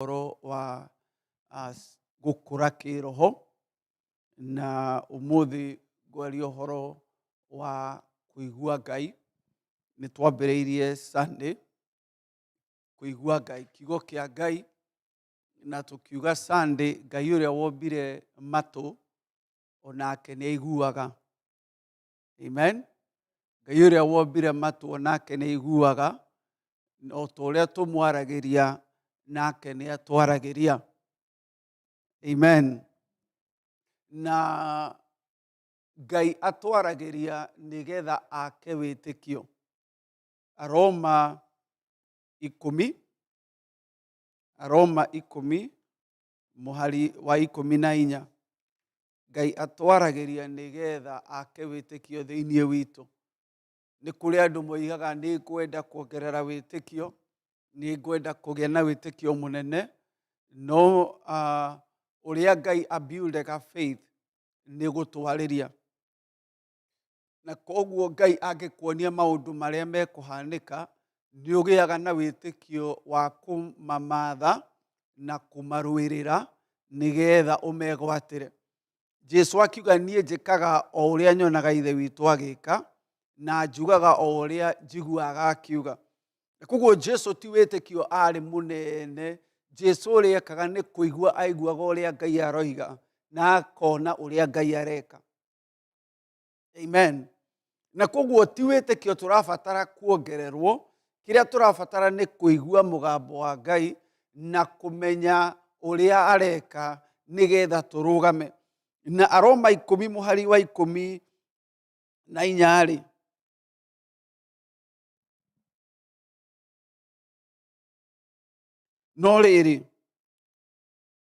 Ũhoro wa gũkũra kĩroho, na ũmũthĩ ngwaria ũhoro wa kũigua Ngai. Nĩ twambĩrĩirie Sunday kũigua Ngai, kiugo kĩa Ngai, na tũkiuga Sunday Ngai ũrĩa wombire matũ onake nĩ aiguaga. Amen. Ngai ũrĩa wombire matũ onake nĩ aiguaga, o ta ũrĩa tũmwaragĩria nake nĩ atwaragĩria. Amen. Na Ngai atwaragĩria nĩgetha ake wĩtĩkio. Aroma 10, Aroma 10 mũhari wa 14. Ngai atwaragĩria nĩgetha ake wĩtĩkio thĩinĩ witũ. Nĩ kũrĩ andũ moigaga nĩ ngwenda kuongerera wĩtĩkio, nĩ ngwenda kũgĩa na wĩtĩkio mũnene, no ũrĩa Ngai abuildaga faith nĩ gũtwarĩria. Na koguo Ngai angĩkuonia maũndũ marĩa mekũhanĩka, nĩ ũgĩaga na wĩtĩkio wa kũmamatha na kũmarũĩrĩra nĩgetha ũmegwatĩre. Jesu akiuga niĩ njĩkaga o ũrĩa nyonaga Ithe witũ agĩka, na njugaga o ũrĩa njiguaga akiuga. Na koguo Jesu ti wĩtĩkio arĩ mũnene, Jesu ũrĩa ekaga nĩ kũigua aiguaga ũrĩa Ngai aroiga na akona ũrĩa Ngai areka. Amen. Na koguo ti wĩtĩkio tũrabatara kuongererwo, kĩrĩa tũrabatara nĩ kũigua mũgambo wa Ngai na kũmenya ũrĩa areka nĩgetha tũrũgame. Na Aroma 10 mũhari wa 14-rĩ, no rĩrĩ,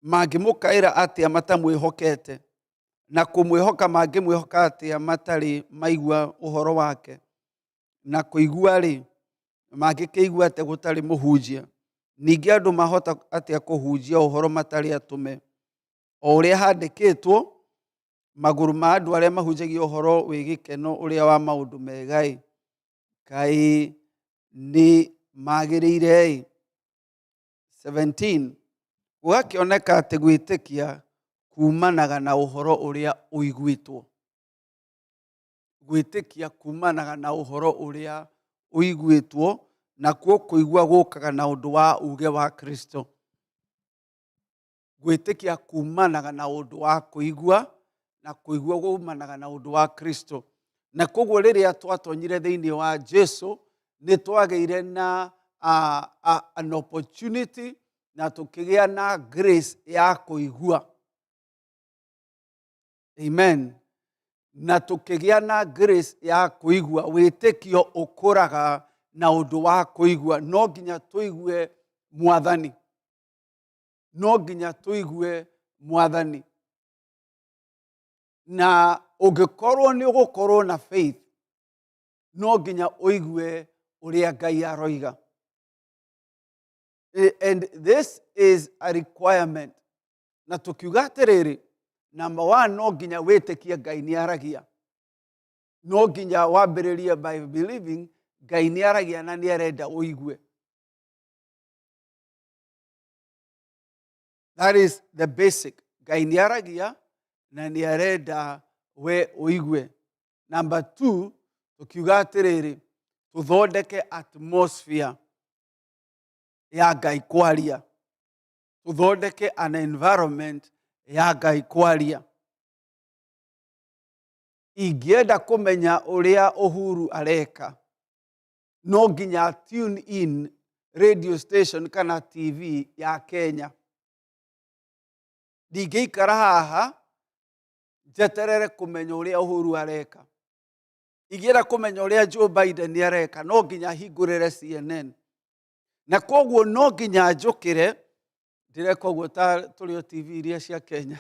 mangĩmũkaĩra atĩa matamwĩhokete? Na kũmwĩhoka mangĩmwĩhoka atĩa matarĩ maigua ũhoro wake? Na kũigua-rĩ, mangĩkĩigua atĩa gũtarĩ mũhunjia? Ningĩ andũ mahota atĩa kũhunjia ũhoro matarĩ atũme? O ũrĩa handĩkĩtwo, magũrũ ma andũ arĩa mahunjagia ũhoro wĩ gĩkeno ũrĩa wa maũndũ mega-ĩ, kaĩ nĩ magĩrĩire-ĩ! 17 Gũgakĩoneka atĩ gwĩtĩkia kuumanaga na ũhoro ũrĩa ũiguĩtwo. Gwĩtĩkia kuumanaga na ũhoro ũrĩa ũiguĩtwo, nakuo kũigua gũkaga na ũndũ wa uuge wa Kristo. Gwĩtĩkia kumanaga na ũndũ wa kũigua, na kũigua kumanaga na ũndũ wa Kristo. Na koguo rĩrĩa twatonyire thĩinĩ wa Jesu, nĩ twagĩire na an opportunity na tũkĩgĩa na grace ya kũigua. Amen. Na tũkĩgĩa na grace ya kũigua. Wĩtĩkio ũkũraga na ũndũ wa kũigua. No nginya tũigue Mwathani. No nginya tũigue Mwathani. Na ũngĩkorwo nĩ ũgũkorwo na faith, no nginya ũigue ũrĩa Ngai aroiga. And this is a requirement. Na tũkiuga atĩrĩrĩ, number one, no nginya wĩtĩkie Ngai nĩ aragia. No nginya wambĩrĩrie by believing Ngai nĩ aragia na nĩ arenda ũigue. That is the basic. Ngai nĩ aragia na nĩ arenda we ũigue. Number two, tũkiuga atĩrĩrĩ, tũthondeke atmosphere ya Ngai kwaria. Tũthondeke an environment ya Ngai kwaria. Ingĩenda kũmenya ũrĩa Uhuru areka, no nginya tune in radio station kana TV ya Kenya. Ndingĩikara haha njeterere kũmenya ũrĩa Uhuru areka. Ingĩenda kũmenya ũrĩa Joe Biden areka, no nginya hingũrĩre CNN. Na koguo no nginya njũkĩre, ndĩreka ũguo ta tũrĩ o TV iria cia Kenya.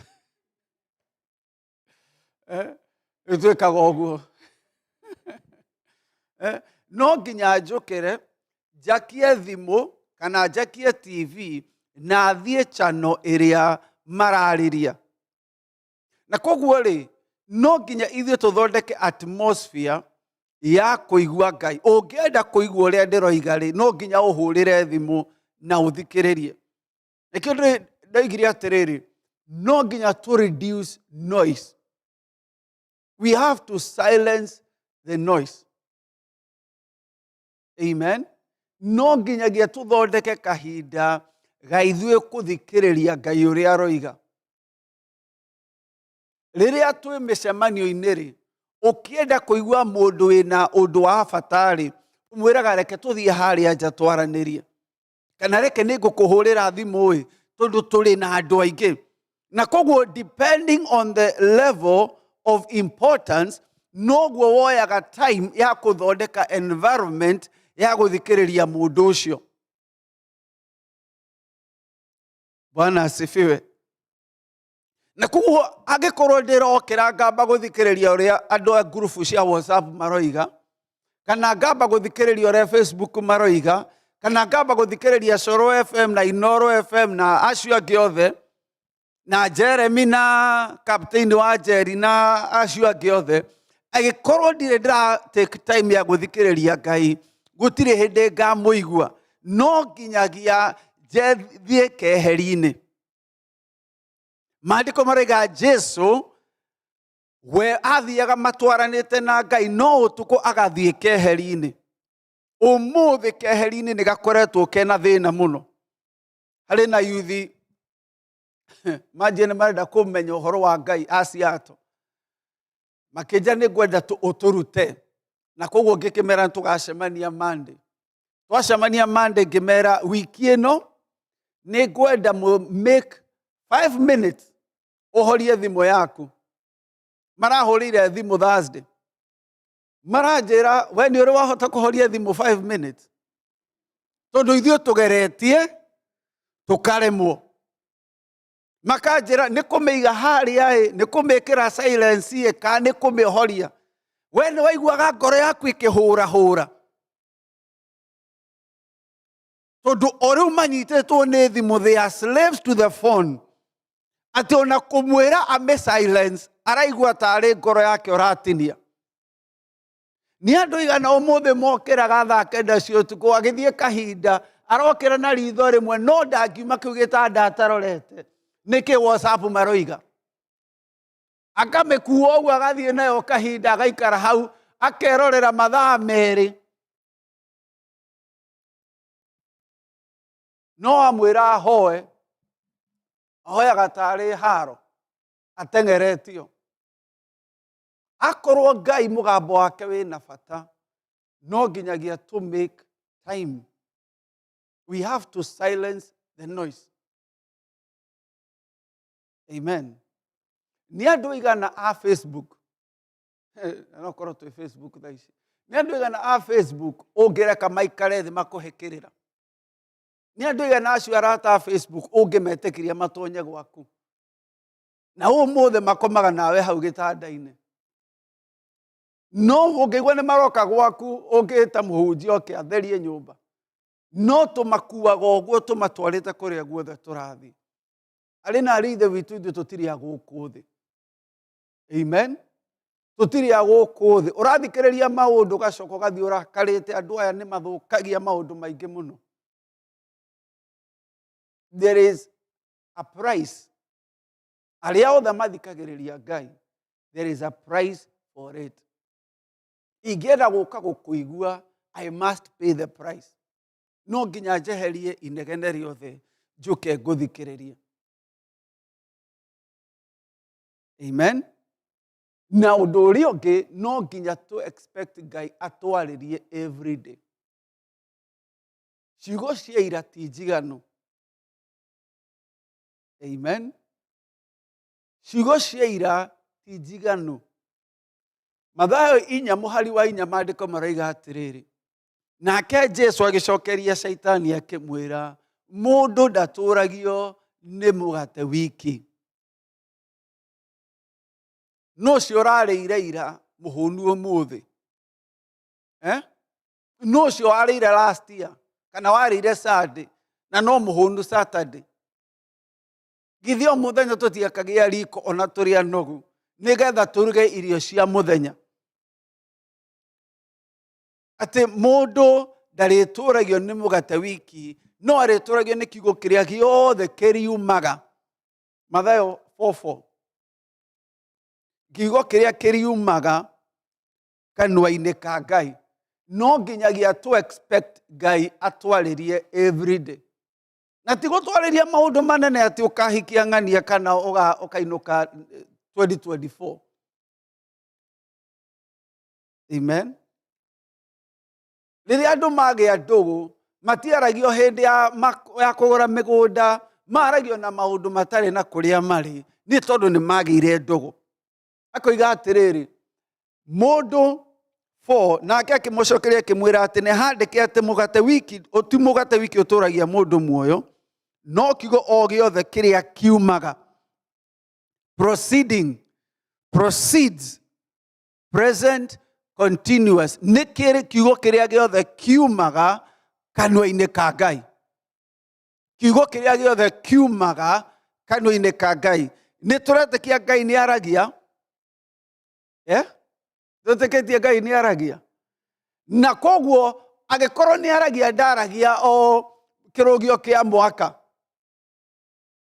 Ĩtwĩkaga ũguo. No nginya njũkĩre, njakie thimũ kana njakie TV na thiĩ channel ĩrĩa mararĩria. Na koguo rĩ, no nginya ithuĩ tũthondeke atmosphere ya kũigua Ngai. Ũngĩenda kũigua ũrĩa ndĩroiga rĩ, no nginya ũhũrĩre thimũ na ũthikĩrĩrie. Nĩkĩo ndoigire atĩrĩrĩ, no nginya tũ reduce noise. We have to silence the noise. Amen. No nginyagia tũthondeke kahinda ga ithuĩ kũthikĩrĩria Ngai ũrĩa aroiga. Rĩrĩa twĩ mĩcemanio-inĩ rĩ, ũkĩenda kũigua mũndũ wĩna ũndũ wa bata rĩ, ũmwĩraga reke tũthiĩ harĩa nja twaranĩrie, kana reke nĩ ngũkũhũrĩra thimũ ĩ, tondũ tũrĩ na andũ aingĩ. Na koguo depending on the level of importance, noguo woyaga time ya kũthondeka environment ya gũthikĩrĩria mũndũ ũcio. Bwana asifiwe. Na koguo angĩkorwo ndĩrokĩra ngamba gũthikĩrĩria ũrĩa andũ a ngurubu cia WhatsApp maroiga, kana ngamba gũthikĩrĩria ũrĩa Facebook maroiga, kana ngamba gũthikĩrĩria Coro FM na Inoro FM na acio angĩ othe, na Jeremy na captain wa Njeri na acio angĩ othe, angĩkorwo ndirĩ ndĩra take time ya gũthikĩrĩria Ngai, gũtirĩ hĩndĩ ngamũigua. No nginyagia thiĩ keheri-inĩ. Maandĩko maroiga Jesu we athiaga matwaranĩte na Ngai, no ũtukũ agathiĩ keheri-inĩ. Ũmũthĩ keheri-inĩ nĩ gakoretwo kena thĩna mũno. Harĩ na yuthi manjie nĩ marenda kũmenya ũhoro wa Ngai aciato, makĩnja nĩ ngwenda ũtũrute, na koguo ngĩkĩmera tũgacemania Monday. Twacemania Monday ngĩmera wiki ĩno nĩ ngwenda make 5 minutes ũhorie thimũ yaku. Marahũrĩire thimũ Thursday, maranjĩra we nĩ ũrĩ wahota kũhoria thimũ 5 minutes, tondũ ithuĩ tũgeretie tũkaremwo. Makanjĩra nĩ kũmĩiga harĩa ĩ, nĩ kũmĩkĩra silence ĩ, kana nĩ kũmĩhoria. We nĩ waiguaga ngoro yaku ĩkĩhũrahũra, tondũ o rĩu manyitĩtwo nĩ thimũ, they are slaves to the phone, atĩ ona kũmwĩra ame silence araigua tarĩ ngoro yake ũratinia. Nĩ andũ igana ũmũthĩ mokĩraga thaa 9 cia ũtukũ, agĩthiĩ kahinda arokĩra na ritho rĩmwe, no ndangiuma kĩu gĩtanda atarorete nĩkĩ WhatsApp maroiga. Akamĩkua ũguo agathiĩ nayo kahinda, agaikara hau akerorera mathaa 2, no amwĩra ahoe, ahoyaga tarĩ haro ateng'eretio. Akorwo Ngai mũgambo wake wĩna bata, no nginyagia to make time. We have to silence the noise. Amen. Nĩ andũ igana a Facebook, no korwo twĩ Facebook thaa ici, nĩ andũ igana a Facebook ũngĩreka maikare thĩ makũhe kĩrĩra? Nĩ andũ igana acio arata a Facebook ũngĩmetĩkĩria matonye gwaku? Na ũmũthĩ makomaga nawe hau gĩtanda-inĩ, no ũngĩigua nĩ maroka gwaku, ũngĩta mũhunjia oke atherie nyũmba, no tũmakuaga ũguo tũmatwarĩte kũrĩa guothe tũrathiĩ. Arĩ na arĩ ithe witũ, ithuĩ tũtirĩ a gũkũ thĩ. Amen. Tũtirĩ a gũkũ thĩ. Ũrathikĩrĩria maũndũ ũgacoka ũgathiĩ ũrakarĩte, andũ aya nĩ mathũkagia maũndũ maingĩ mũno. There is a price. Arĩa othe mathikagĩrĩria Ngai, there is a price for it. Ingĩenda gũka gũkũigua, I must pay the price. No nginya njeherie inegene rĩothe njũke ngũthikĩrĩrie. Amen. Na ũndũ ũrĩa ũngĩ, no nginya tũ expect Ngai atwarĩrie every day. Ciugo cia ira ti njiganu. Amen. Ciugo cia ira ti njiganu. Mathayo 4 mũhari wa 4, maandĩko maroiga atĩrĩrĩ, nake Jesu agĩcokeria Caitani akĩmwĩra, mũndũ ndatũragio nĩ mũgate wiki. No ũcio ũrarĩire ira mũhũnu ũmũthĩ. No ũcio warĩire last year kana warĩire Sunday na no mũhũnu Saturday. Githĩ o mũthenya tũtiakagĩa riko ona tũrĩ anogu nĩgetha tũruge irio cia mũthenya? Atĩ mũndũ ndarĩtũragio nĩ mũgate wiki, No arĩtũragio nĩ kiugo kĩrĩa gĩothe kĩriumaga. Mathayo 4:4. Kiugo kĩrĩa kĩriumaga kanua-inĩ ka Ngai. No nginyagia tũ expect Ngai atwarĩrie everyday. Na ti gũtwarĩria maũndũ manene atĩ ũkahikia ng'ania kana ũkainũka 2024. Amen. Rĩrĩa andũ magĩa ndũgũ, matiaragio hĩndĩ ya kũgũra mĩgũnda, maragio na maũndũ matarĩ na kũrĩa marĩ, nĩ tondũ nĩ magĩire ndũgũ. Akoiga atĩrĩrĩ, mũndũ 4 nake akĩmũcokeria akĩmwĩra atĩ nĩ handĩke atĩ mũgate wiki, ti mũgate wiki ũtũragia mũndũ muoyo, no kiugo o gĩothe kĩrĩa kiumaga. Proceeding, proceeds, present continuous, nĩ kĩrĩ kiugo kĩrĩa gĩothe kiumaga kanua-inĩ ka Ngai. Kiugo kĩrĩa gĩothe kiumaga kanua-inĩ ka Ngai. Nĩ tũretĩkia Ngai nĩ aragia? Twĩtĩkĩtie Ngai nĩ aragia? Na koguo angĩkorwo nĩ aragia, ndaragia o kĩrũgio kĩa mwaka.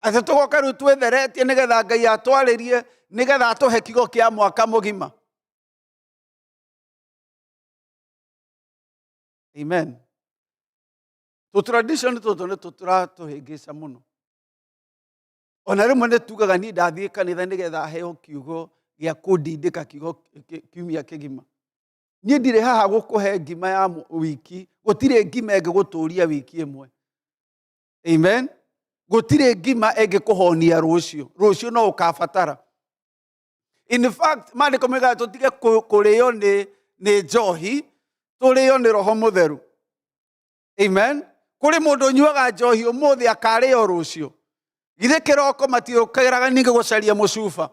Atĩ tũgoka rĩu twĩtheretie nĩgetha Ngai atwarĩrie, nĩgetha atũhe kiugo kĩa mwaka mũgima. Amen. Tũ tradition tũtũ nĩ tũratũhĩngĩca mũno. Ona rĩmwe nĩ tugaga niĩ ndathiĩ kanitha nĩgetha heo kiugo gĩa kũndindĩka kiugo kiumia kĩgima. Niĩ ndirĩ haha gũkũhe ngima ya wiki, gũtirĩ ngima ĩngĩgũtũria wiki ĩmwe. Amen. Gũtirĩ ngima ĩngĩkũhonia rũciũ, rũciũ no ũkabatara. In fact, maandĩko moigaga tũtige kũrĩo nĩ njohi, tũrĩo nĩ Roho Mũtheru. Amen. Kũrĩ mũndũ ũnyuaga njohi ũmũthĩ akarĩo rũciũ. Githĩ kĩroko matiũkĩraga ningĩ gũcaria mũcuba.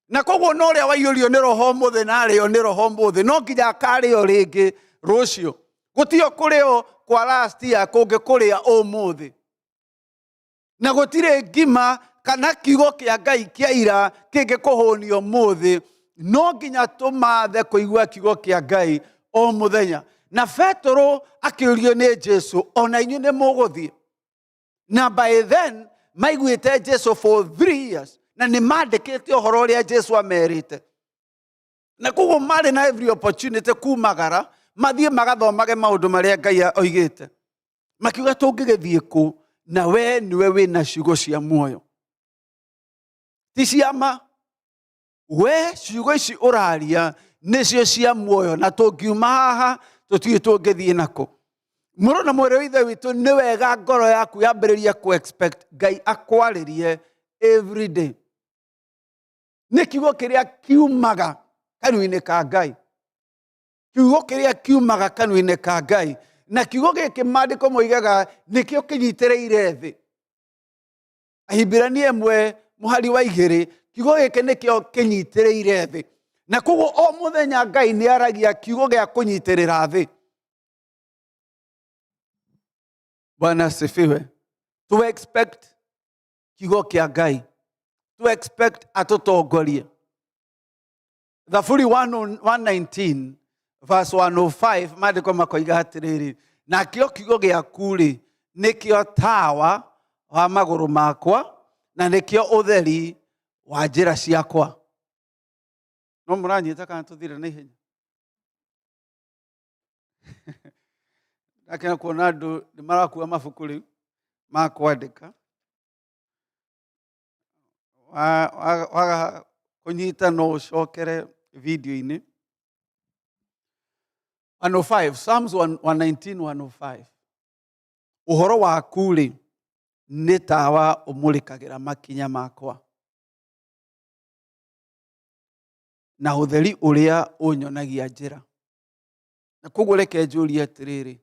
Na koguo no ũrĩa waiyũrio nĩ Roho ũmũthĩ na arĩo nĩ Roho ũmũthĩ, no nginya akarĩo rĩngĩ rũciũ. Gũtirĩ kũrĩo kwa last year kũngĩkũrĩa ũmũthĩ. Na gũtirĩ ngima kana kiugo kĩa Ngai kĩa ira kĩngĩkũhũnia ũmũthĩ. No nginya tũmathe kũigua kiugo kĩa Ngai o mũthenya. Na Petero akĩũrio nĩ Jesu, ona inyuĩ nĩ mũgũthiĩ? Na by then maiguĩte Jesu for 3 years, na nĩ mandĩkĩte ũhoro ũrĩa Jesu amerite. Na koguo marĩ na every opportunity kumagara mathiĩ magathomage maũndũ marĩa Ngai oigĩte. Makiuga tũngĩgĩthiĩ kũ na we nĩwe wĩna ciugo cia muoyo. Ti ciama, we ciugo ici ũraria nĩcio cia muoyo, na tũngiuma haha tũtiũĩ tũngĩthiĩ nakũ. Mũrũ na mwarĩ wa Ithe witũ, nĩ wega ngoro yaku yambĩrĩrie kũ expect Ngai akwarĩrie every day. Nĩ kiugo kĩrĩa kiumaga kanua-inĩ ka Ngai. Kiugo kĩrĩa kiumaga kanua-inĩ ka Ngai. Na kiugo gĩkĩ maandĩko moigaga nĩkĩo kĩnyitĩrĩire thĩ. Ahibirania 1 mũhari wa 2, kiugo gĩkĩ nĩkĩo kĩnyitĩrĩire thĩ. Na koguo o mũthenya Ngai nĩ aragia kiugo gĩa kũnyitĩrĩra thĩ. Bwana asifiwe. To expect kiugo kĩa Ngai. To expect atũtongorie. Thaburi 119 verse 105, maandĩko makoiga atĩrĩrĩ, nakĩo kiugo gĩaku-rĩ nĩkĩo tawa wa magũrũ makwa na nĩkĩo ũtheri wa njĩra ciakwa. No mũranyita kana tũthire na ihenya? Ndakena kuona andũ nĩ marakua mabuku rĩu ma kwandĩka. Waga kũnyita no ũcokere video-inĩ. 105, Psalms 119, 105. Ũhoro waku-rĩ nĩ tawa ũmũrĩkagĩra makinya makwa, na ũtheri ũrĩa ũnyonagia njĩra. Na koguo reke njũrie atĩrĩrĩ,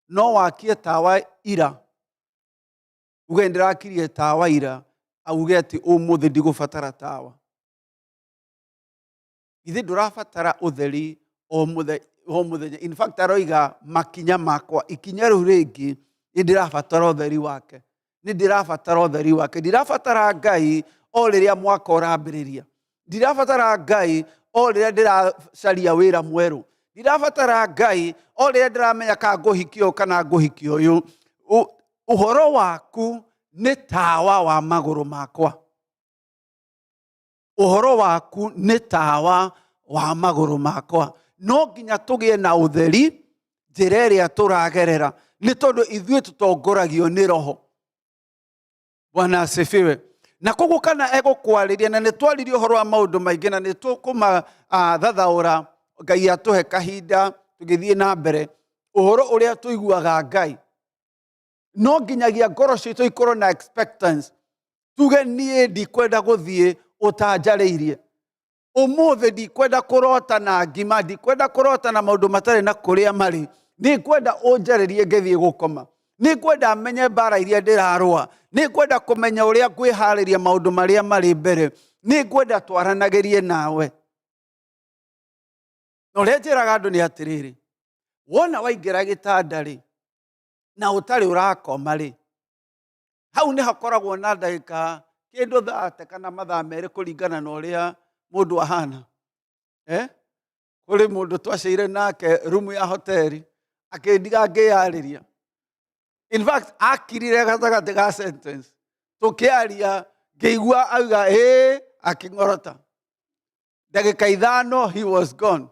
no wakie tawa ira, uge ndĩrakirie tawa ira, auge atĩ ũmũthĩ ndigũbatara tawa? Githĩ ndũrabatara ũtheri o mũthenya? In fact aroiga makinya makwa, ikinya rĩu rĩngĩ nĩ ndĩrabatara ũtheri wake, nĩ ndĩrabatara ũtheri wake. Ndirabatara Ngai o rĩrĩa mwaka ũrambĩrĩria, ndirabatara Ngai o rĩrĩa ndĩracaria wĩra mwerũ, ndirabatara Ngai o rĩrĩa ndĩramenya kana ngũhikia ũyũ kana ngũhikia ũyũ. Ũhoro waku nĩ tawa wa magũrũ makwa. Ũhoro waku nĩ tawa wa magũrũ makwa. No nginya tũgĩe na ũtheri njĩra ĩrĩa tũragerera, nĩ tondũ ithuĩ tũtongoragio nĩ Roho. Bwana asifiwe. Na koguo kana egũkwarĩria, na nĩ twaririe ũhoro wa maũndũ maingĩ na nĩ tũkũmathathaũra, Ngai atũhe kahinda tũgĩthiĩ na mbere, ũhoro ũrĩa tũiguaga Ngai. No nginyagia ngoro citũ ikorwo na expectance, tuge niĩ ndikwenda gũthiĩ ũtanjarĩirie. Ũmũthĩ ndikwenda kũrota na ngima, ndikwenda kũrota na maũndũ matarĩ na kũrĩa marĩ. Nĩ ngwenda ũnjarĩrie ngĩthiĩ gũkoma. Nĩ ngwenda menye mbara iria ndĩrarũa. Nĩ ngwenda kũmenya ũrĩa ngwĩharĩria maũndũ marĩa marĩ mbere. Nĩ ngwenda twaranagĩrie nawe. Na ũrĩa njĩraga andũ nĩ atĩrĩrĩ, wona waingĩra gĩtanda rĩ, na ũtarĩ ũrakoma rĩ, hau nĩ hakoragwo na ndagĩka kĩndũ thate kana mathaa 2 kũringana na ũrĩa mũndũ ahana. Kũrĩ mũndũ twaceire nake rumu ya hoteli, akĩndiga ngĩyarĩria. In fact, akirire gatagatĩ ga sentence, tũkĩaria, ngĩigua auga ĩĩ, akĩng'orota. Ndagĩka 5 he was gone.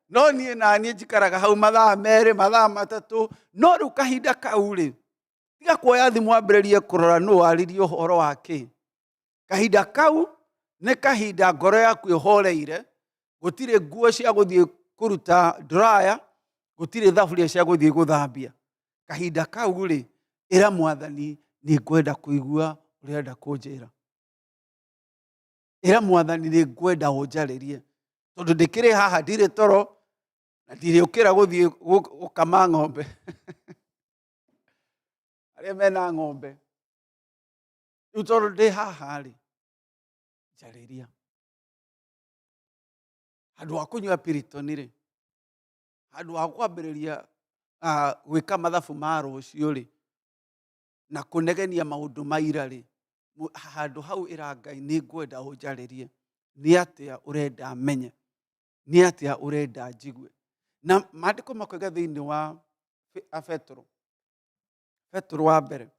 No niĩ na niĩ njikaraga hau mathaa 2, mathaa 3, no rĩu kahinda kau rĩ, tiga kuoya thimũ wambĩrĩrie kũrora nũ waririe ũhoro wa kĩ. Kahinda kau nĩ kahinda ngoro yaku ĩhoreire, gũtirĩ nguo cia gũthiĩ kũruta dryer, gũtirĩ thaburia cia gũthiĩ gũthambia. Kahinda kau rĩ, ĩra Mwathani nĩ ngwenda kũigua ũrenda kũnjĩra. Ĩra Mwathani nĩ ngwenda ũnjarĩrie, tondũ ndĩkĩrĩ haha, ndirĩ toro na ndirĩũkĩra gũthiĩ gũkama ng'ombe. Arĩa mena ng'ombe. Rĩu tondũ ndĩ haha rĩ, njarĩria. Handũ ha kũnyua Piriton rĩ, handũ ha kwambĩrĩria gwĩka mathabu ma rũciũ rĩ, na kũnegenia maũndũ ma ira rĩ, handũ hau ĩra Ngai nĩ ngwenda ũnjarĩrie. Nĩ atĩa ũrenda menye? Nĩ atĩa ũrenda njigue? Na maandĩko makoiga thĩinĩ wa Petero, Petero wa mbere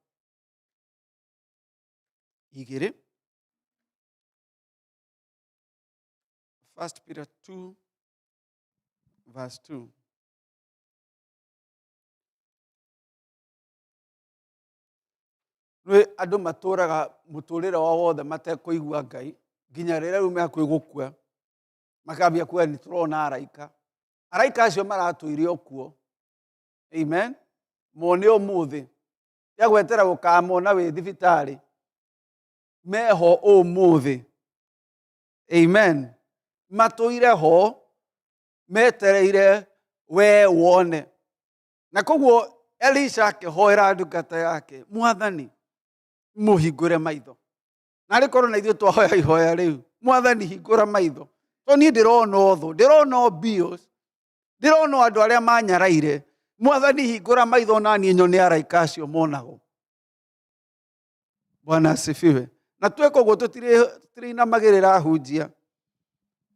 igĩrĩ, First Peter 2 verse 2. Nĩ andũ matũraga mũtũrĩre wao wothe matekũigua Ngai nginya rĩrĩa rĩu me hakuhĩ gũkua, makambia kuga nĩ tũrona araika. Araika acio maratũire o kuo. Amen. Mone ũmũthĩ. Tiga gwetera gũkamona wĩ thibitarĩ. Meho ũmũthĩ. Amen. Matũire ho metereire we wone. Na koguo Elisha akĩhoera ndungata yake, Mwathani mũhingũre maitho. Na arĩ korwo na ithuĩ twahoya ihoya rĩu, Mwathani hingũra maitho, tondũ niĩ ndĩrona ũthũ, ndĩrona o bills, ndĩrona o andũ arĩa manyaraire. Mwathani hingũra maitho na niĩ nyone araika acio monagwo. Bwana asifiwe. Na tweka ũguo tũtirĩinamagĩrĩra ahunjia,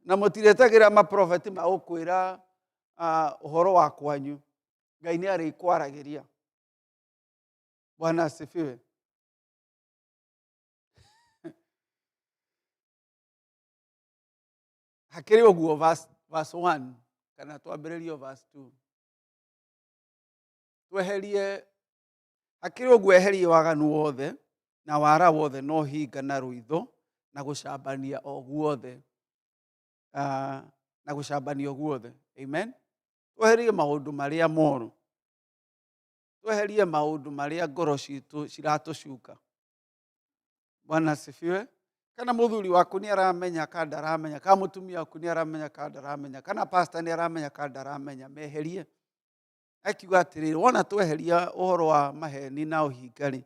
na mũtirĩtagĩra maprofeti ma gũkwĩra ũhoro wa kwanyu. Ngai nĩ arĩkwaragĩria. Bwana asifiwe. Hakĩrĩ ũguo verse 1 kana twambĩrĩrie verse 2. Tweherie hakĩrĩ ũguo, eherie waganu wothe na wara wothe na ũhinga na rũitho na gũcambania o guothe. Na gũcambania o guothe. Amen. Tweherie maũndũ marĩa moru. Tweherie maũndũ marĩa ngoro citũ ciratũcuka. Bwana asifiwe. Kana mũthuri waku nĩ aramenya kana ndaramenya, kana mũtumia waku nĩ aramenya kana ndaramenya, kana pastor nĩ aramenya kana ndaramenya, meherie. Akiuga atĩrĩrĩ, wona tweheria ũhoro wa maheni na ũhinga rĩ,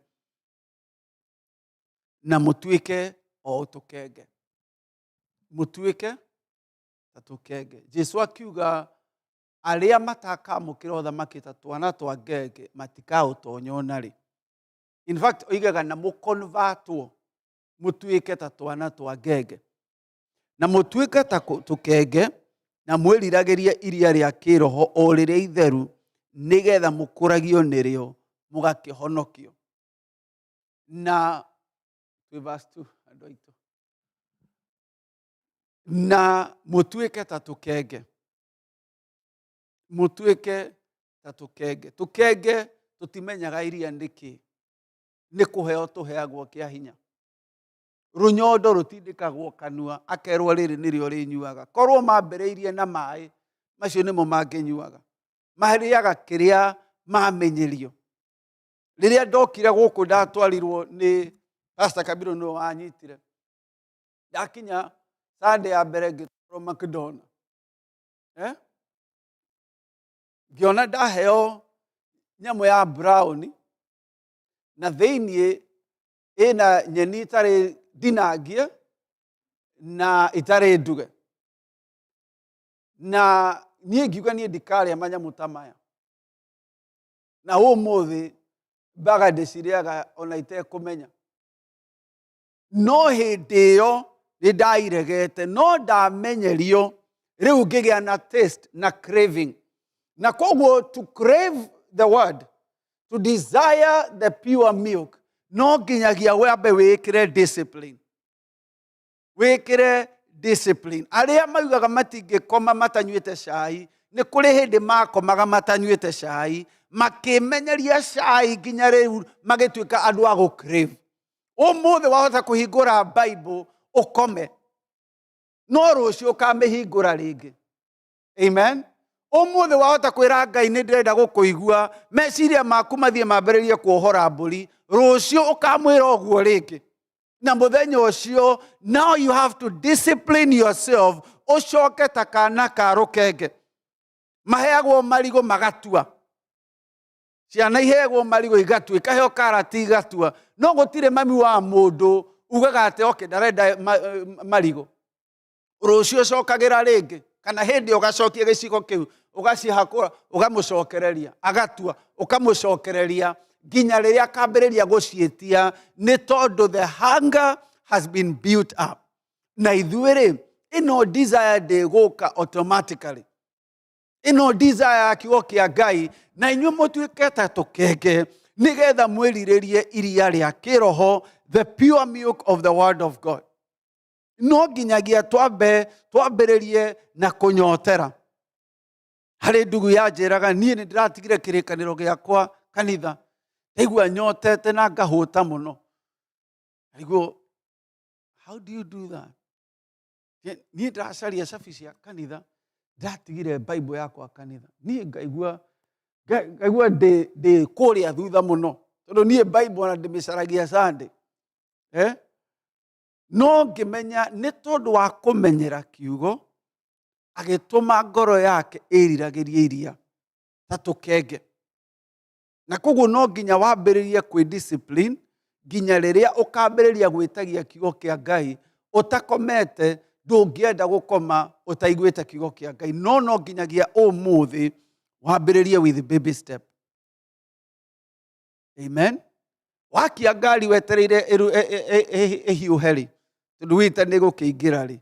na mũtuĩke o tũkenge. Mũtuĩke ta tũkenge. Jesu akiuga arĩa matakamũkĩra ũthamaki ta twana twa ngenge matikaũtonya ona rĩ. In fact, oigaga na mũkonvatwo mũtuĩke ta twana twa ngenge. Na mũtuĩke ta tũkenge, na mwĩriragĩrie iria rĩa kĩroho o rĩrĩa itheru, nĩgetha mũkũragio nĩrĩo Mũgakĩhonokio. Na twĩ verse 2 andũ aitũ. Na mũtuĩke ta tũkenge. Mũtuĩke ta tũkenge. Tũkenge tũtimenyaga iria nĩ kĩ. Nĩ kũheo tũheagwo kĩa hinya. Rũnyondo rũtindĩkagwo kanua akerwo rĩrĩ nĩrĩo rĩnyuaga. Korwo mambĩrĩirie na maĩ macio nĩmo mangĩnyuaga. Marĩaga kĩrĩa mamenyerio. Rĩrĩa ndokire gũkũ ndatwarirwo nĩ Pastor Kabiru nĩwe wanyitire. Ndakinya Sunday ya mbere ngĩtwarwo McDonald. Eh? Ngĩona ndaheo nyamũ ya brown na thĩiniĩ ĩna nyeni itarĩ ndinangie na itarĩ nduge. Na niĩ ngiuga niĩ ndikarĩa manyamũ ta maya. Na ũmũthĩ mbaga ndĩcirĩaga ona itekũmenya. No hĩndĩ ĩyo nĩ ndairegete, no ndamenyerio rĩu ngĩgĩa na taste na craving. Na koguo to crave the word, to desire the pure milk, no nginyagia wambe wĩkĩre discipline. Wĩkĩre discipline. Arĩa maugaga matingĩkoma matanyuĩte cai, nĩ kũrĩ hĩndĩ makomaga matanyuĩte cai, makĩmenyeria cai nginya rĩu magĩtuĩka andũ a gũ crave. Ũmũthĩ wahota kũhingũra Bible ũkome, no rũciũ ũkamĩhingũra rĩngĩ. Amen. Ũmũthĩ wahota kwĩra Ngai nĩ ndĩrenda gũkũigua, meciria maku mathiĩ mambĩrĩrie kuohora mbũri, rũciũ ũkamwĩra ũguo rĩngĩ. Na mũthenya ũcio, now you have to discipline yourself, ũcoke ta kana ka rũkenge. Maheagwo marigũ magatua. Ciana iheagwo marigũ igatua, ikaheo karati igatua. No gũtirĩ mami wa mũndũ ugaga atĩ okay, ndarenda marigũ. Rũciũ ũcokagĩra rĩngĩ, kana hĩndĩ ũgacokia gĩcigo kĩu, ũgacihakũra, ũgamũcokereria, agatua, ũkamũcokereria, nginya rĩrĩa akambĩrĩria gũciĩtia, nĩ tondũ the hunger has been built up. Na ithuĩ rĩ, ĩno desire ndĩgũka automatically. Ĩno desire ya kiugo kĩa Ngai, na inyuĩ mũtuĩke ta tũkenge, nĩgetha mwĩrirĩrie iria rĩa kĩroho, the pure milk of the word of God. No nginyagia twambĩrĩrie na kũnyotera. Harĩ ndugu yanjĩraga niĩ nĩ ndĩratigire kĩrĩkanĩro gĩakwa kanitha, ndaigua nyotete na ngahũta mũno. Arigwo, how do you do that? Niĩ ndĩracaria cabi cia kanitha, ndatigire Bible yakwa kanitha. Niĩ ngaigua ndĩ kũrĩa thutha mũno, tondũ niĩ Bible ona ndĩmĩcaragia Sunday. No ngĩmenya nĩ tondũ wa kũmenyera kiugo, agĩtũma ngoro yake ĩriragĩrie iria ta tũkenge. Na koguo no nginya wambĩrĩrie kwĩ discipline nginya rĩrĩa ũkambĩrĩria gwĩtagia kiugo kĩa Ngai ũtakomete. Ndũngĩenda gũkoma ũtaiguĩte kiugo kĩa Ngai, no no nginyagia ũmũthĩ wambĩrĩrie with baby step. Amen. Wakia ngari wetereire ĩhiũhe rĩ, tondũ wĩte nĩ gũkĩingĩra rĩ,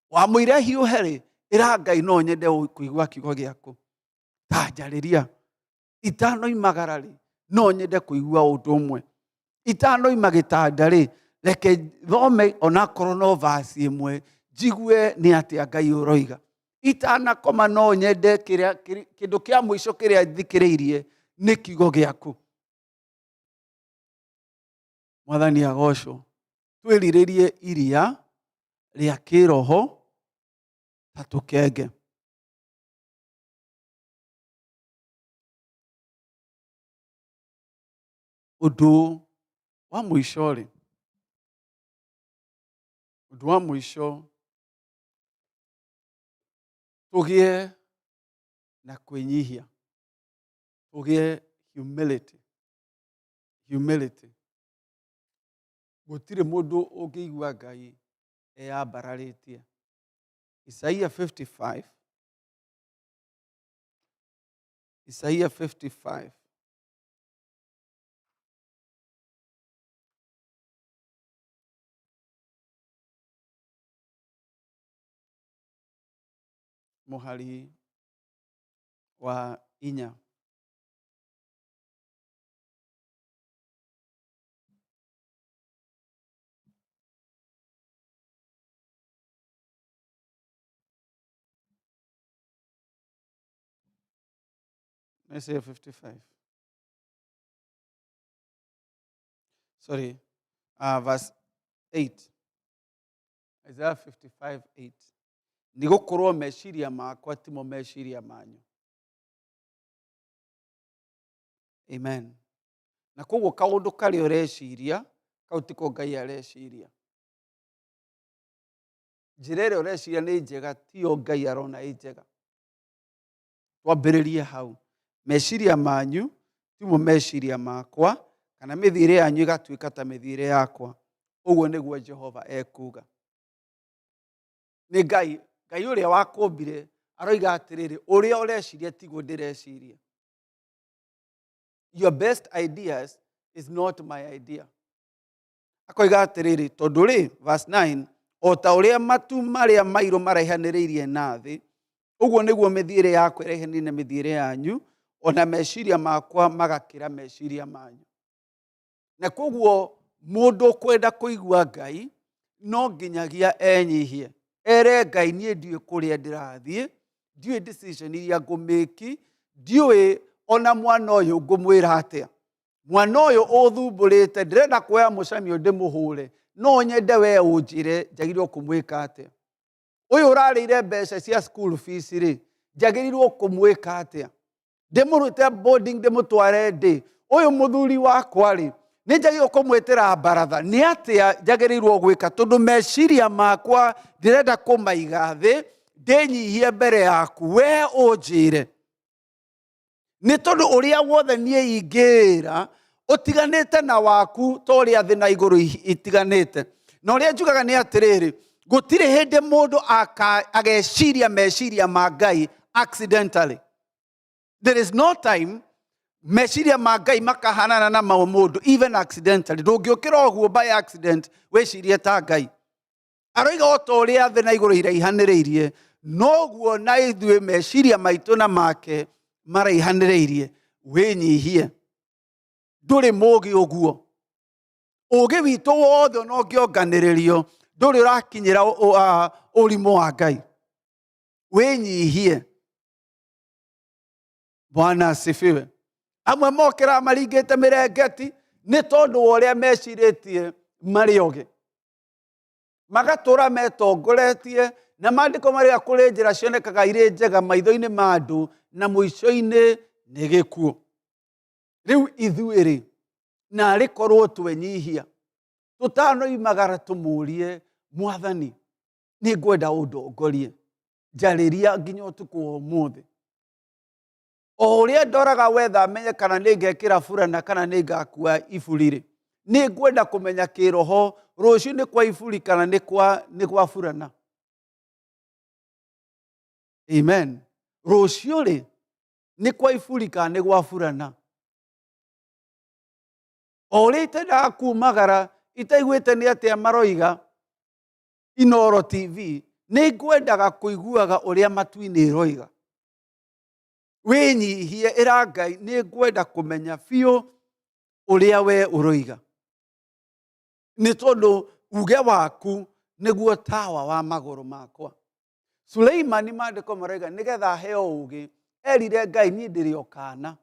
wamũira ĩhiũhe rĩ, ĩra Ngai no nyende kũigua kiugo gĩaku, ta njarĩria itanoimagara rĩ, no nyende kũigua ũndũ ũmwe. Itanoima gĩtanda rĩ, reke thome onakorwo no verse ĩmwe, njigue nĩ atĩa Ngai ũroiga. Itanakoma no nyende kĩndũ kĩa mũico kĩrĩa thikĩrĩirie nĩ kiugo gĩaku. Mwathani agocwo. Twĩrirĩrie iria rĩa kĩroho ta tũkenge. Ũndũ wa mũico rĩ, ũndũ wa mũico, tũgĩe na kwĩnyihia, tũgĩe humility. Humility. Gũtirĩ mũndũ ũngĩigua Ngai eyambararĩtie. Isaia 55. Isaia 55. Mũhari wa 4. Isaiah 55. Sorry, verse 8. Isaiah 55 8. Nĩ gũkorwo meciria makwa timo meciria manyu. Amen. Na koguo kaũndũ karĩa ũreciria, kau tiko Ngai areciria. Njĩra ĩrĩa ũreciria nĩ njega, tiyo Ngai arona ĩ njega. Twambĩrĩrie hau. Meciria manyu timo meciria makwa, kana mĩthiĩre yanyu ĩgatuĩka ta mĩthiĩre yakwa. Ũguo nĩguo Jehova ekuga. Nĩ Ngai, Ngai ũrĩa wakũmbire aroiga atĩrĩrĩ, ũrĩa ũreciria tiguo ndĩreciria. Your best ideas is not my idea. Akoiga atĩrĩrĩ, tondũ rĩ, verse 9, o ta ũrĩa matu marĩa mairũ maraihanĩrĩirie na thĩ, ũguo nĩguo mĩthiĩre yakwa ĩraihanĩrĩirie na mĩthiĩre yanyu, ona meciria makwa magakĩra meciria manyu. Na koguo mũndũ ũkwenda kũigua Ngai no nginyagia enyihie, ere Ngai niĩ ndiũĩ kũrĩa ndĩrathiĩ, ndiũĩ decision iria ngũmĩki, ndiũĩ ona mwana ũyũ ngũmwĩra atĩa. Mwana ũyũ ũthumbũrĩte, ndĩrenda kuoya mũcamio ndĩmũhũre, no nyende we ũnjĩre njagĩrĩirwo kũmwĩka atĩa. Ũyũ ũrarĩire mbeca cia school fees rĩ, njagĩrĩirwo kũmwĩka atĩa? Ndĩmũrute boarding ndĩmũtware ndĩ? Ũyũ mũthuri wakwa rĩ, nĩ njagĩrĩirwo kũmwĩtĩra baratha? Nĩ atĩa njagĩrĩirwo gwĩka? Tondũ meciria makwa ndĩrenda kũmaiga thĩ, ndĩnyihie mbere yaku, we ũnjĩre. Nĩ tondũ ũrĩa wothe niĩ ingĩĩra ũtiganĩte na waku ta ũrĩa thĩ na igũrũ itiganĩte. Na ũrĩa njugaga nĩ atĩrĩrĩ, gũtirĩ hĩndĩ mũndũ ageciria meciria ma Ngai accidentally. There is no time meciria ma Ngai makahanana na ma mũndũ even accidentally. Ndũngĩũkĩra ũguo by accident wĩcirie ta Ngai. Aroiga o ta ũrĩa thĩ na igũrũ iraihanĩrĩirie, noguo na ithuĩ meciria maitũ na make maraihanĩrĩirie. Wĩnyihie, ndũrĩ mũũgĩ ũguo. Ũũgĩ witũ wothe ona ũngĩonganĩrĩrio ndũrĩ ũrakinyĩra ũrimũ wa Ngai. Wĩnyihie. Bwana asifiwe. Amwe mokĩraga maringĩte mĩrengeti nĩ tondũ wa ũrĩa mecirĩtie marĩ ogĩ, magatũra metongoretie na maandĩko marĩa kũrĩ njĩra cionekaga irĩ njega maitho-inĩ ma andũ na mũico-inĩ nĩ gĩkuũ. Rĩu ithuĩ rĩ, narĩ korwo twenyihia tũtanoimagara tũmũrie Mwathani, nĩ ngwenda ũndongorie, njarĩria nginya ũtukũ wa ũmũthĩ. O ũrĩa ndoraga wetha menye kana nĩ ngekĩra burana kana nĩ ngakua iburi rĩ, nĩ ngwenda kũmenya kĩroho rũciũ nĩ kwa iburi kana nĩ kwa burana. Amen. Rũciũ rĩ, nĩ kwa iburi kana nĩ gwa burana. O ũrĩa itendaga kumagara itaiguĩte nĩ atĩa maroiga Inooro TV, nĩ ngwendaga kũiguaga ũrĩa matu-inĩ ĩroiga. Wĩnyihie, ĩra Ngai nĩ ngwenda kũmenya biũ ũrĩa we ũroiga, nĩ tondũ uge waku nĩguo tawa wa magũrũ makwa. Suleimani maandĩko maroiga nĩgetha aheo ũũgĩ, erire Ngai niĩ ndĩrĩ o kaana,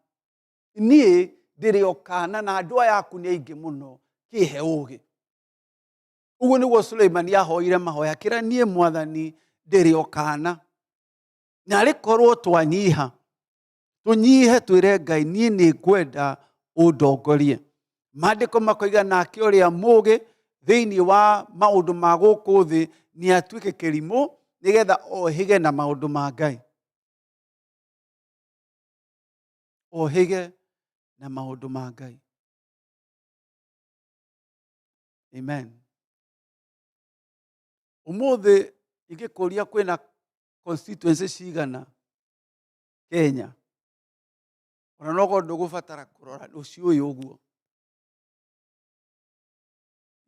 niĩ ndĩrĩ o kaana na andũ aya aku nĩ aingĩ mũno, kĩhe ũũgĩ. Ũguo nĩguo Suleimani ahoire mahoya, akĩra niĩ Mwathani ndĩrĩ o kaana. Na arĩ korwo twanyiha, tũnyihe twĩre Ngai niĩ nĩ ngwenda ũndongorie. Maandĩko makoiga nake ũrĩa mũũgĩ thĩinĩ wa maũndũ ma gũkũ thĩ nĩ atuĩke kĩrimũ nĩgetha ohĩge na maũndũ ma Ngai. Ohĩge na maũndũ ma Ngai. Amen. Ũmũthĩ ingĩkũria kwĩna constituency cigana Kenya, ona no korwo ndũgũbatara kũrora ũciũĩ ũguo.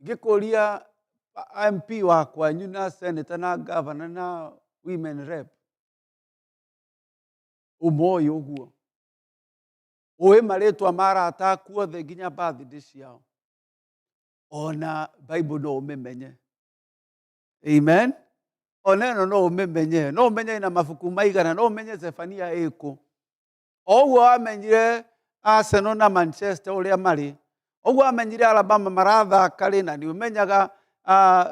Ingĩkũria MP wa kwanyu na senator na governor na women rep, ũmoĩ ũguo. Ũĩ marĩtwa ma arata aku othe nginya birthday ciao. Ona Bible no ũmĩmenye. Amen. Ona ĩno no ũmĩmenye, no ũmenye ĩna mabuku maigana, no ũmenye Zefania ĩkũ. O ũguo wamenyire Arsenal na Manchester ũrĩa marĩ, ũguo wamenyire Alabama marathaka rĩ, na nĩ ũmenyaga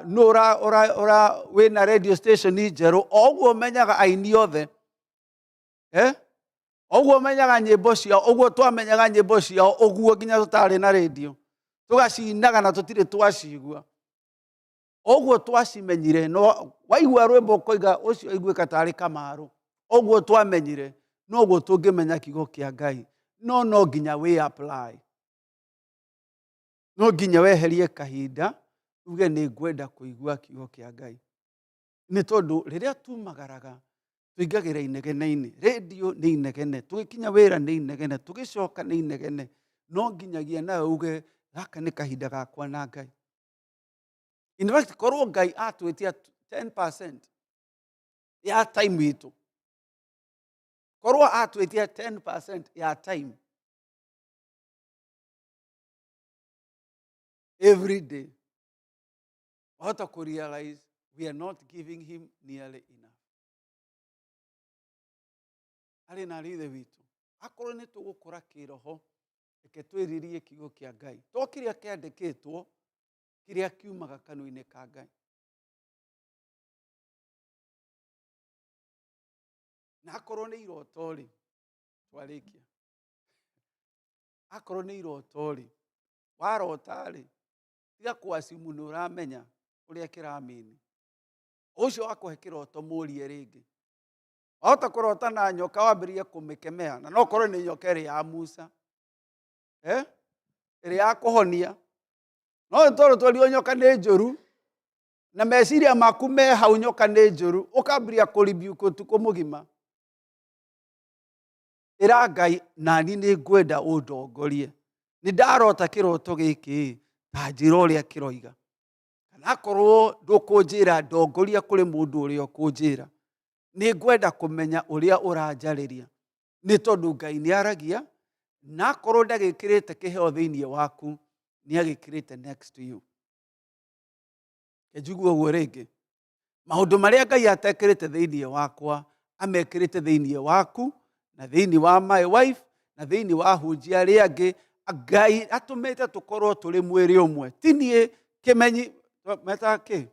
nũ ũra wĩna radio station njerũ, o ũguo ũmenyaga aini othe, eh? Ũguo ũmenyaga nyĩmbo ciao, ũguo twamenyaga nyĩmbo ciao, ũguo nginya tũtarĩ na radio tũgacinaga na tũtirĩ twacigua, ũguo twacimenyire. No waigua rwĩmbo ũkoiga ũcio aiguĩka tarĩ Kamaru, ũguo twamenyire, noguo tũngĩmenya kiugo kĩa Ngai. No no nginya wĩ apply, no nginya weherie kahinda uge nĩ ngwenda kũigua kiugo kĩa Ngai, nĩ tondũ rĩrĩa tumagaraga tũingagĩra inegene-inĩ, rĩndiũ nĩ inegene, tũgĩkinya wĩra nĩ inegene, tũgĩcoka nĩ inegene. No nginyagia nawe uge gaka nĩ kahinda gakwa na Ngai. In fact, korwo Ngai atwĩtia 10% ya time itũ, korwo atwĩtia 10% ya time every day, wahota kũ realize we are not giving him nearly enough. Arĩ na arĩ ithe witũ, akorwo nĩ tũgũkũra kĩroho, reke twĩririe kiugo kĩa Ngai, to kĩrĩa kĩandĩkĩtwo, kĩrĩa kiumaga kanua-inĩ ka Ngai. Na akorwo nĩ iroto rĩ, twarĩkia, akorwo nĩ iroto rĩ, warota rĩ, tiga kũacimu nĩ ũramenya ũrĩa kĩramini. Ũcio wakũhe kĩroto mũrie rĩngĩ. Wahota kũrota na nyoka wambĩrĩrie kũmĩkemea, na no korwo nĩ nyoka ĩrĩa ya Musa, ĩrĩa ya kũhonia. No nĩ tondũ twerirwo nyoka nĩ njũru, na meciria maku me hau nyoka nĩ njũru, ũkambĩrĩria kũribiuka ũtukũ mũgima. Ĩra Ngai, nani nĩ ngwenda ũndongorie, nĩ ndarota kĩroto gĩkĩ, ta njĩra ũrĩa kĩroiga. Kana akorwo ndũkũnjĩra, ndongoria kũrĩ mũndũ ũrĩa ũkũnjĩra. Nĩ ngwenda kũmenya ũrĩa ũranjarĩria, nĩ tondũ Ngai nĩ aragia, na akorwo ndagĩkĩrĩte kĩheo thĩinĩ waku, nĩ agĩkĩrĩte next to you. Njigue ũguo rĩngĩ, maũndũ marĩa Ngai atekĩrĩte thĩinĩ wakwa, amekĩrĩte thĩinĩ waku, na thĩinĩ wa my wife, na thĩinĩ wa hunjia arĩa angĩ. Ngai atũmĩte tũkorwo tũrĩ mwĩrĩ ũmwe, ti niĩ kĩmenyi metaga kĩ,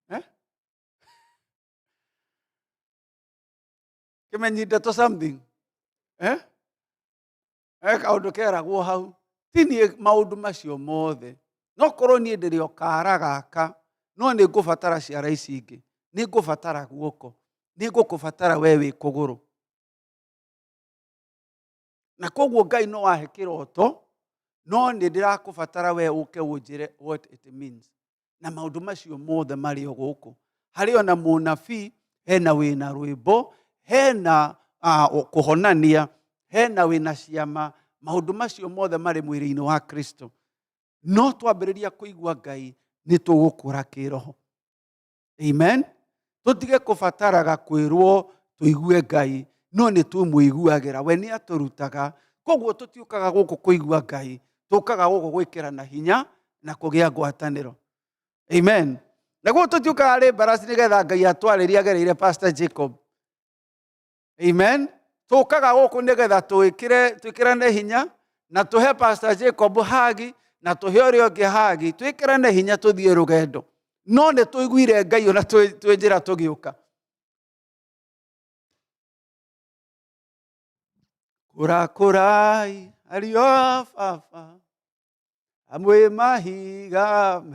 eh? Kĩmenyi ndeto something, eh? Kaũndũ keragwo hau, ti niĩ maũndũ macio mothe. No korwo niĩ ndĩrĩ o kara gaka, no nĩ ngũbatara ciara ici ingĩ, nĩ ngũbatara guoko, nĩ ngũkũbatara we wĩ kũgũrũ. Na koguo Ngai no ahe kĩroto, no nĩ ndĩrakũbatara we ũke ũnjĩre what it means. Na maũndũ macio mothe marĩ o gũkũ. Harĩ ona mũnabii, hena wĩna rwĩmbo, hena kũhonania, hena wĩna ciama, maũndũ macio mothe marĩ mwĩrĩ-inĩ wa Kristo. No twambĩrĩria kũigua Ngai, nĩ tũgũkũra kĩroho. Amen. Tũtige kũbataraga kwĩrwo tũigue Ngai, no nĩ tũmũiguagĩra. We nĩ atũrutaga. Koguo tũtiũkaga gũkũ kũigua Ngai, tũkaga gũkũ gwĩkĩrana hinya na kũgĩa ngwatanĩro. Amen. Naguo tũtiũkaga rĩ mbaraci nĩgetha Ngai atwarĩrie agereire Pastor Jacob. Amen. Tũkaga gũkũ nĩgetha twĩkĩrane hinya, na tũhe Pastor Jacob hagi, na tũhe ũrĩa ũngĩ hagi, twĩkĩrane hinya tũthiĩ rũgendo. No nĩ tũiguire Ngai ona twĩ njĩra tũgĩũka. Kũrakũrai ariũ a baba, amwe mahiga me